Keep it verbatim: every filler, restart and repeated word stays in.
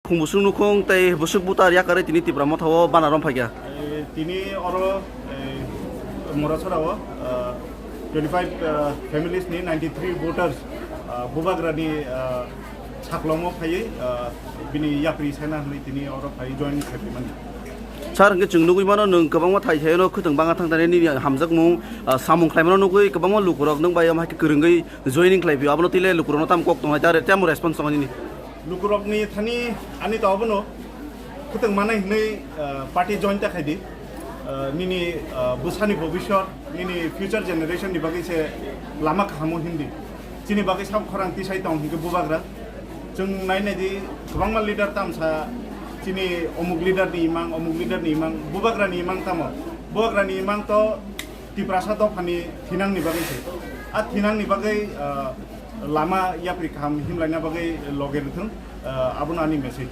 Khung busuk nukhung tei busuk butar yakarwi tini Tipra Motha o bana rom phaikha. Eh, tini oro, eh, Morasora o, eh, twenty five, eh, families ni ninety three voters, eh, Bubagra ni, eh, saklomo phaiwi, eh, bini yapri sena hwnwi tini oro phaiwi join khaimani. Sir, hwnkhe chwng nugwi mano, nwng kwbangma thai thaino khwtwng banga thang thani nini hamjakmung, ah, samung khlaimano nugwi kwbangma lukurok nwng bai omo hai khe kwrwngwi joining khlai phio, abono twi le lukurokno tamo kok tongnai, tamo response tongnai nini? Lukurokni thani ani to abono khwtwng manai hwnwi, ah, party join ta khaidi, ah, nini, ah, bwsani bobiswt, nini future generation ni bagwi se lama kahamo hindi. Chini bagwi sab khorang tisai tong hinkhe Bubagra. Chwng nai nai di, kwbangma leader tamsa chini omuk leader ni imang, omuk leader ni imang, Bubagra ni imang tamo. Bubagra ni imang to Tiprasa dophani thinang ni bagwi se. A thinang ni bagwi, ah, lama yapri kaham himlaina bagwi loge rwthwng, ah, abono ani message.